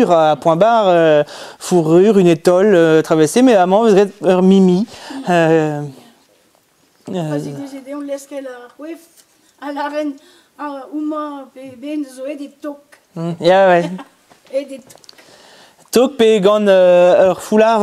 fourrure, ha point barre, fourrure, une étole, traversée, met amañ e vez graet ur mimi. Pa zegouezhe dezhañ leskel ar c'hoef a lâren homañ pe ben zo aet e tok. Ya, ouais. Aet e tok. Tok pe gant ur foulard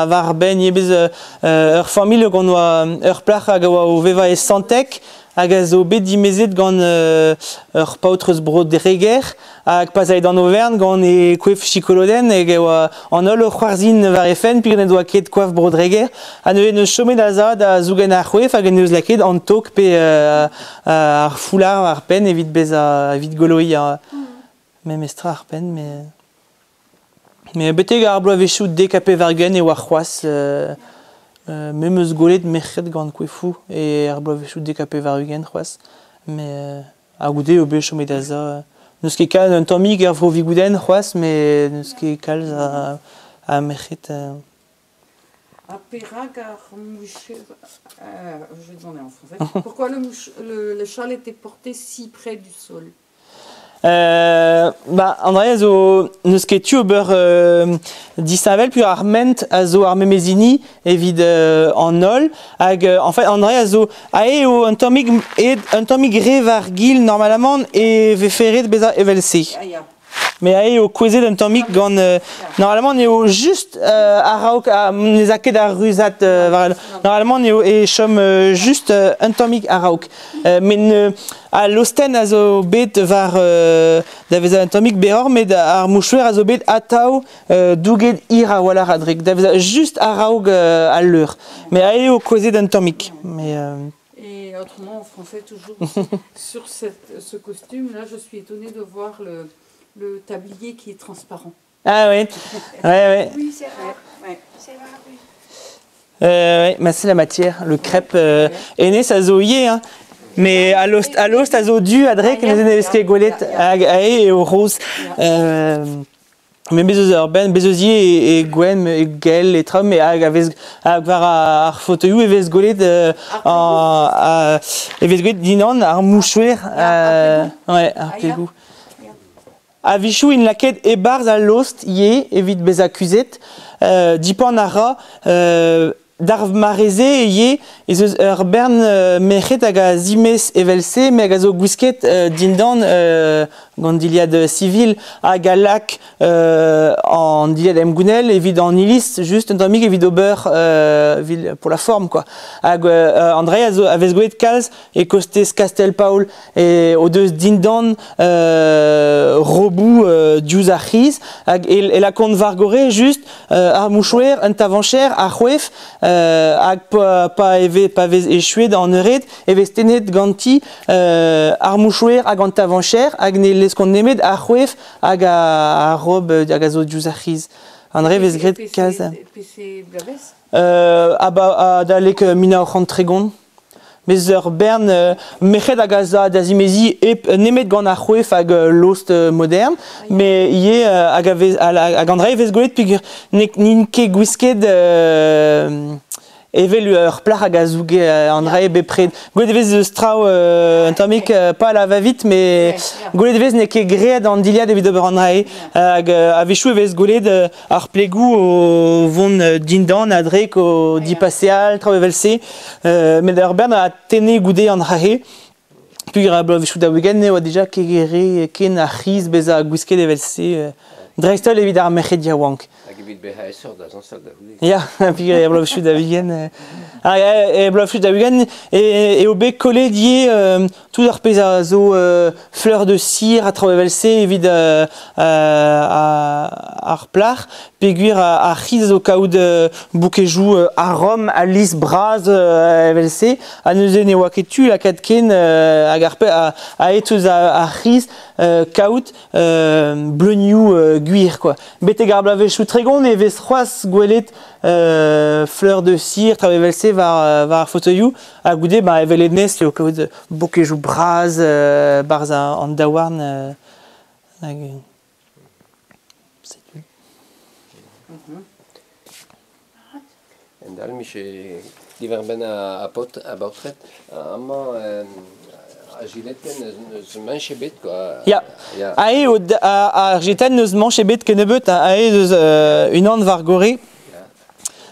war benn ivez ur familh gant oa ur plac'h hag a oa o vevañ e Santeg hag a zo bet dimezet gant ur paotr eus Bro-Dreger hag pa'z ae d'an overn gant e koef chikolodenn hag e oa an holl o c'hoarzhin war he fenn peogwir n'en doa ket koaf Bro-Dreger ha neuze n'eus chomet a-za da zougen ar c'hoef hag en deus lakaet an tok pe ar foulard war penn evit bezañ evit goloiñ memestra ar penn met Mais betek ar bloavezhioù 90 e oa c'hoazh me 'm eus gwelet merc'hed gant koefoù e ar bloavezhioù 90 c'hoazh. Mais a-goude eo bet chomet aze. N'eus ket kalz un tammig er vro Vigoudenn c'hoazh, mais n'eus ket kalz a merc'hed. Ha perak ar mouche je vais demander en français. Pourquoi le châle était porté si près du sol? Ba an dra-se a zo n'eus ket tu ober disheñvel peogwir ar ment a zo ar memes hini evit an holl hag en fait an dra-se a zo aet eo un tammig aet un tammig re war gil normalamant e vefe ret bezañ evel-se. Mais aet eo kouezhet un tammig gant normalement eo just a-raok ne 'z a ket ar ruzad war normalement eo e chom just un tammig a-raok. Met al lostenn a zo bet war da vezañ un tammig berroc'h met ar mouchouer a zo bet atav douget hir a-walc'h a-drek da vezañ just a-raok al leur. Mais aet eo kouezhet un tammig. Mais Et autrement, en français, toujours sur ce costume-là, je suis étonnée de voir le tablier qui est transparent. Ah oui, ouais, ouais. Oui, c'est rare. C'est rare, oui. Ouais, mais c'est la matière, le crêpe. Hennezh a zo ivez, hein. Mais a lost a zo du a-drek, neuze ne vez ket gwelet hag aet eo roz. Mais bez eus ur benn, bez eus ivez e gwenn, e gell, e traoù, mais hag a vez hag war ar fauteuilhoù e vez gwelet e vez gwelet dindan ar mouchouer, ouais, ar plegoù. A-wechoù int lakaet e-barzh al lost ivez evit bezañ kuzhet. Dipant a ra d'ar mare-se ivez ez eus ur bern merc'hed hag a zimez evel-se met hag a zo gwisket dindan gant dilhad sivil hag a lak an dilhad emgounel evit an iliz just un tammig evit ober pour la forme quoi. Hag an dra a zo a vez gwelet kalz e kostez Kastell-Paol e o deus dindan roboù diouzh ar c'hiz hag e lakaont war gorre just ar mouchouer, un tavañcher, ar c'hoef hag pa, pa vez echuet an eured e vez tennet ganti ar mouchouer hag an tavañcher hag ne leskont nemet ar c'hoef hag ar rob hag a zo diouzh ar c'hiz. An dre vez graet kalz. PC bloavezh? Adalek 1930. Mes ur bern merc'hed hag a za da zimeziñ hep nemet gant ar c'hoef hag lost modern, met ivez hag a vez hag an dra e vez gwelet peogwir n'int ket gwisket evel ur plac'h hag a zouge an dra bepred. Gwelet e vez eus traoù un tammig pas à la va-vite, mais gwelet e vez n'eo ket graet an dilhad evit ober an dra hag a-wechoù e vez gwelet ar plegoù o vont dindan a-drek o dipaseal, traoù evel-se. Met ur bern a tenne goude an dra-se. Peogwir ar bloavezhioù 40 e oa dija ket re ken ar c'hiz bezañ gwisket evel-se, dreist-holl evit ar merc'hed yaouank. Hag evit bezañ aesoc'h da zañsal da c'houde. Ya, peogwir er bloavezhioù 40 e bloavezhioù 40 eo bet kollet ivez tout ar pezh a zo fleur de cire ha traoù evel-se evit ar plac'h peogwir ar c'hiz zo kaout boukejoù a Rom a lis bras evel-se ha neuze ne oa ket tu lakaat ken hag ar aet eus ar c'hiz kaout bleunioù gwir quoi. Betek ar bloavezhioù 30 e vez c'hoazh gwelet fleur de cire traoù evel-se war ar fauteuilhoù ha goude ba evel hennezh eo kaout bokejoù bras barzh an daouarn hag setu. Endal, Miche diwar-benn a paotr a baotred amañ. Ar jiletenn n'eus mañch ebet quoi. Ya. Ya. Aze eo ar jiletenn n'eus mañch ebet kennebeut, hein. Aze eus unan war gorre.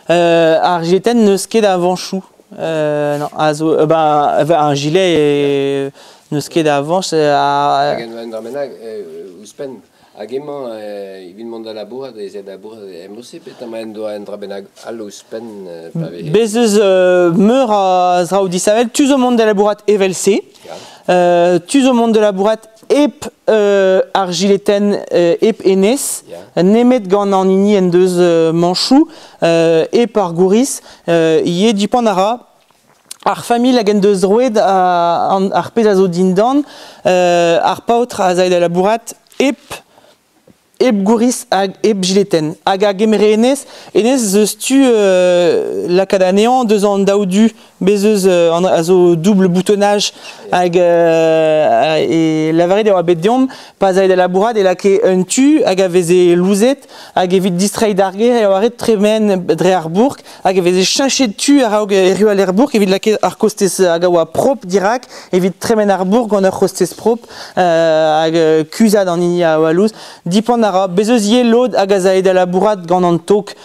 Ar jiletenn n'eus ket a vañchoù. Non, a zo ben un gilet n'eus ket a vañch. Hag un dra bennak ouzhpenn. Hag emañ evit mont da labourat ez eo labourat MOC petra en doa un dra bennak all ouzhpenn pa veze. Bez eus meur a zraoù disheñvel. Tu zo mont da labourat evel-se. Tu zo mont da labourat hep ar jiletenn hep hennezh, nemet gant an hini en deus mañchoù, hep ar gouriz. Ivez dipant a ra ar familh hag en deus roet ar pezh a zo dindan, ar paotr a zay da labourat hep hep gouriz hag hep jiletenn. Hag a gemere hennezh, hennezh eus tu lakaat anezhañ deus an daou du. Bez eus a zo double boutonnage hag e lavaret e oa bet deomp pa 'z ae da labourat e lakae un tu hag a veze louzet hag evit distreiñ d'ar gêr e oa ret tremen dre ar bourk hag e veze cheñchet tu a-raok errual er bourk evit lakaat ar kostez hag a oa propr dirak evit tremen ar bourk gant ur c'hostez propr hag kuzhat an hini a oa louz. Dipant a ra. Bez eus ivez lod hag a 'z ae da labourat gant an tok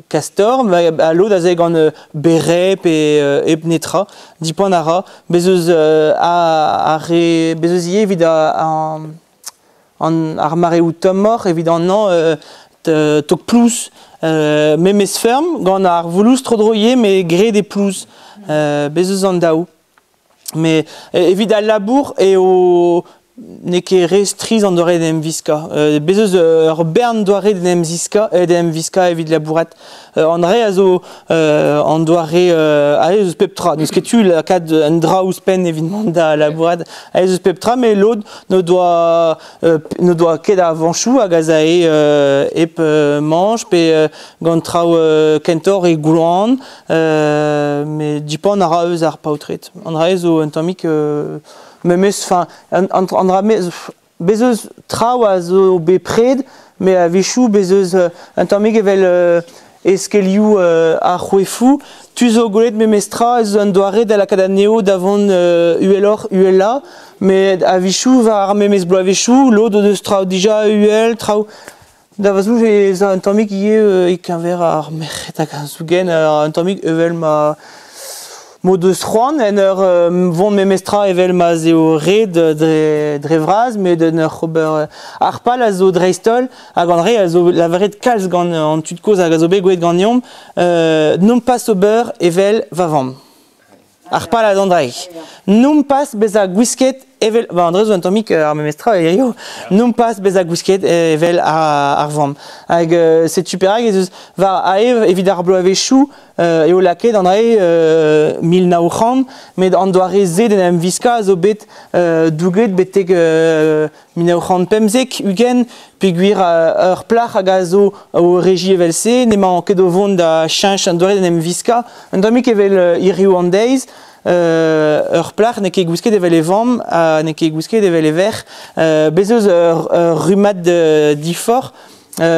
Castor, ha lod a 'z ae gant beret pe hep netra. Dipant a ra. Bez eus ar re bez eus ivez evit an ar mareoù tommoc'h evit an hañv tok plouz. Memes feurm gant ar voulouz tro-dro ivez met graet e plouz. Bez eus an daou. Met evit al labour eo n'eo ket re strizh an doare d'en em wiskañ. Bez eus ur bern doare d'en em ziskañ d'en em wiskañ evit labourat. An re a zo an doare aze eus pep tra. N'eus ket tu lakaat un dra ouzhpenn evit mont da labourat. Aze eus pep tra, met lod n'o doa n'o doa ket a vañchoù hag a 'z ae hep mañch pe gant traoù kentoc'h e gloan. Met dipant a ra eus ar paotred. An dra zo un tammig memes, enfin, an dra bez eus traoù a zo bepred, met a-wechoù bez eus un tammig evel eskelioù ar c'hoefoù. Tu zo gwelet memestra ez eus un doare da lakaat anezho da vont uheloc'h uhelañ, met a-wechoù war ar memes bloavezhioù, lod o deus traoù dija uhel, traoù Da va soñj ez a un tammig ivez e-keñver ar merc'hed hag ar zougen, un tammig evel ma m'o deus c'hoant en ur vont memestra evel ma'z eo ret dre vras, met en ur ober ar pal a zo dreist-holl hag an re a zo lavaret kalz gant an tud-kozh hag a zo bet gwelet ganeomp, nompas ober evel va vamm. Ar pal a Andrei. Nompas bezañ gwisket evel... Ba, Andrei zo un tammig ar memes tra hiziv. Nompas bezañ gwisket evel ar vamm. Hag setu perak ez eus war ae evit ar bloavezhioù eo lakaet Andrei 1900, met an doare-se d'en em wiskañ a zo bet douget betek 1915, 20, peogwir ur plac'h hag a zo o regiñ evel-se n'emañ ket o vont da cheñch an doare d'en em wiskañ. Un tammig evel hiriv an deiz, ur plac'h n'eo ket gwisket evel e vamm ha n'eo ket gwisket evel e verc'h. Bez' eus ur rummad diforc'h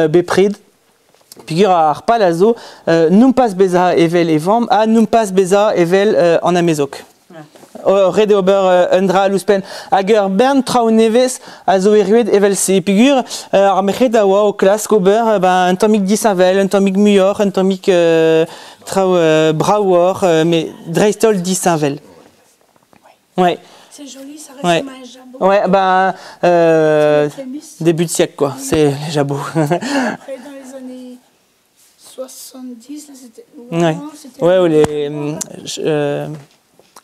bepred. Peogwir ar pal a zo nompas bezañ evel e vamm ha nompas bezañ evel an amezog. Ret eo ober un dra all ouzhpenn. Hag ur bern traoù nevez a zo erruet evel-se. Peogwir ar merc'hed a oa o klask ober ben, un tammig disheñvel, un tammig muioc'h, un tammig traoù bravoc'h, mais dreist-holl disheñvel. Ouais. C'est joli, ça Ouais. ressemble à un jabot. Ouais, ben, C'est une prémisse. début de siècle, quoi. C'est les jabots. Après, dans les années 70, là, c'était. ou Ouais. avant, c'était- Ouais, ou les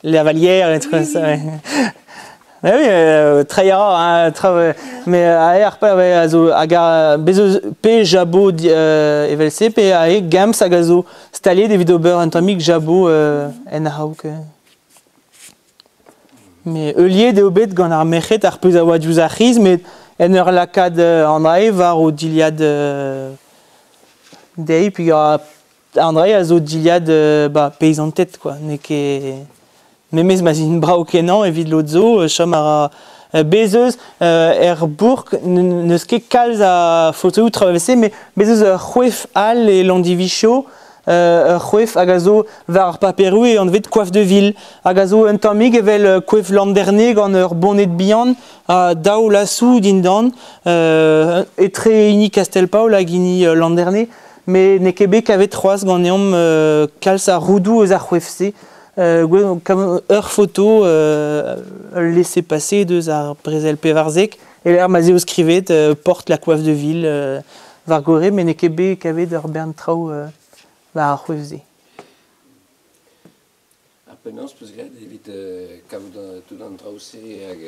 lavalières, les trucs Oui, comme ça. oui. Ouais. Ouais, oui, treiñ a ra, hein, tra, mais aze ar pal ouais, a zo hag ar bez eus pe jabot evel-se, pe aze gamps hag a zo staliet evit ober un tammig jabot en a-raok. Mais heuliet eo bet gant ar merc'hed ar pezh a oa diouzh ar c'hiz, met en ur lakaat an dra war o dilhad dezhi, puis an dra a zo dilhad ba, peizanted, quoi. N'eo ket memes ma 'z int brav-kenañ evit lod zo, chom a ra bez eus er bourk n'eus ket kalz a fotoioù traoù evel-se, met bez eus ur c'hoef all e Landivicho. Ur c'hoef hag a zo war ar paperoù eo anvet coiffe de ville hag a zo un tammig evel koef Landerne gant ur boned bihan ha daou lasoù dindan etre hini Kastell-Paol hag hini Landerne met n'eo ket bet kavet c'hoazh ganeomp kalz a roudoù eus ar c'hoef-se. Ur foto ul laissez-passer deus ar brezel 14 e-lec'h ma'z eo skrivet porte la coiffe de ville war gorre met n'eo ket bet kavet ur bern traoù war ar c'hoef-se. Ha penaos 'peus graet evit kavout tout an traoù-se hag...